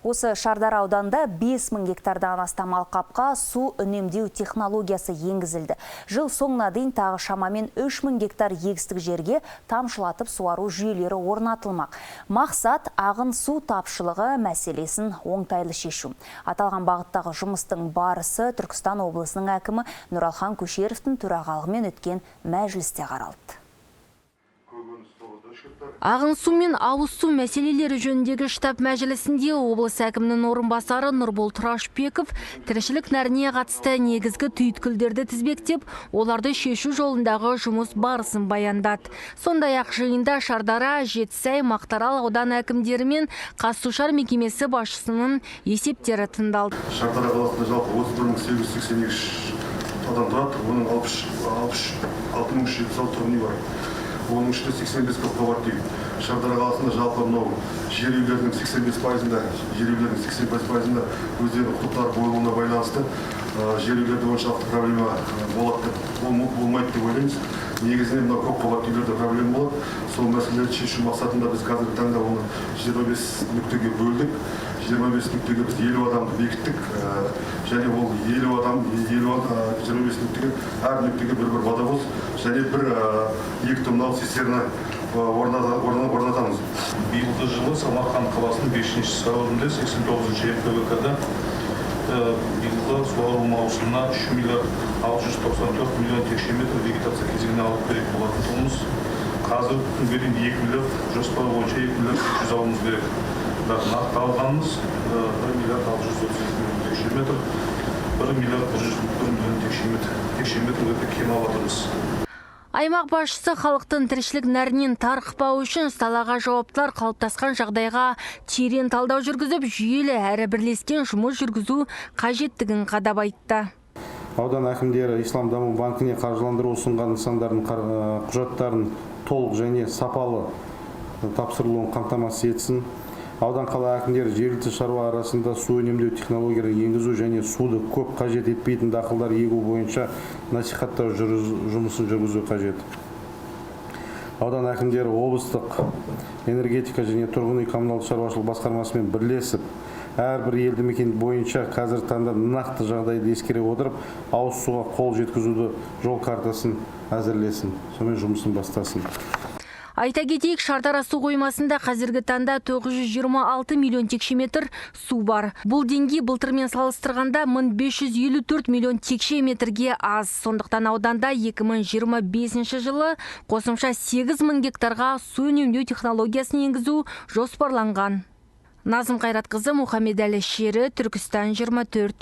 Осы Шардара ауданында 5000 гектардан астам алқапқа су үнемдеу технологиясы енгізілді. Жыл соңына дейін тағы шамамен 3000 гектар егістік жерге тамшылатып суару жүйелері орнатылмақ. Мақсат – ағын су тапшылығы мәселесін оңтайлы шешу. Аталған бағыттағы жұмыстың барысы Түркістан облысының әкімі Нұралхан Көшеровтің төрағалығымен өткен мәжілісте қаралды. Ағын су мен ауыз су мәселелері жөніндегі штаб мәжілісінде облыс әкімінің орынбасары Нұрбол Тұрашбеков тіршілік нәріне қатысты негізгі түйткілдерді тізбектеп, оларды шешу жолындағы жұмыс барысын баяндады. Сондай-ақ жиында Шардара, Жетісай, Мақтарал аудан әкімдері мен Қазсушар мекемесі басшысының есептері тыңдалды. Шардара қаласында жалпы 31 882 адам тұрады, оның 66 376 тұрғын үй бар. Оның ішінде 85 көпқабатты үй. Шардара қаласында жалпы мынау жер үйлердің 85 пайызында, жер үйлердің 85 пайызында өздерінің құқықтары болуына байланысты жер үйлерде оншалықты проблема болады деп, болмайды деп ойлаймыз. Негізінен мынау көпқабатты үйлерде проблема болады. Сол мәселелерді шешу мақсатында біз қазіргі таңда оны 25 нүктеге бөлдік. 25 нүктеге біз 50 адамды бекіттік және ол 50 адам, 25 нүктеге, әр нүктеге бір бір водовоз және бір 2 тонналық цистерна орнатамыз. Биылғы жылы Самарқанд қаласының 5 сәуірінде 89 МПВК да биылғы суару маусымына 3 миллиард 694 миллион текше метр вегетация кезеңіне алып керек болатын тұғынбыз. Қазіргі күнге дейін 2 миллиард, жоспар бойынша 2 миллиард 300 алуымыз керек. Бірақ нақты алғанымыз 1 миллиард 632 миллион текше метр, 1 миллиард 101 миллион текше метр өте кем алып жатырмыз. Аймақ басшысы халықтың тіршілік нәрінен тарықпау үшін салаға жауаптылар қалыптасқан жағдайға терең талдау жүргізіп, жүйелі әрі бірлескен жұмыс жүргізу қажеттігін қадап айтты. Аудан әкімдері Ислам даму банкіне қаржыландыру ұсынған нысандардың құжаттарын толық және сапалы тапсырылуын қамтамасыз етсін. Аудан, қала әкімдері жергілікті шаруа арасында су үнемдеу технологияларын енгізу және суды көп қажет етпейтін дақылдар егу бойынша насихаттау жұмысын жүргізу қажет. Аудан әкімдері облыстық энергетика және тұрғын үй коммуналдық шаруашылық басқармасымен бірлесіп, әрбір елді мекен бойынша қазіргі таңда нақты жағдайды ескере отырып, ауыз суға қол жеткізуді жол картасын әзірлесін, сонымен жұмысын бастасын. Айта кетейік, Шардара су қоймасында қазіргі таңда 926 миллион текше метр су бар. Бұл деңгей былтырмен салыстырғанда 1554 миллион текше метрге аз. Сондықтан ауданда 2025 жылы қосымша 8 мың гектарға су үнемдеу технологиясын енгізу жоспарланған. Назым Қайратқызы, Мұхаммедәлі Шері, Түркістан 24.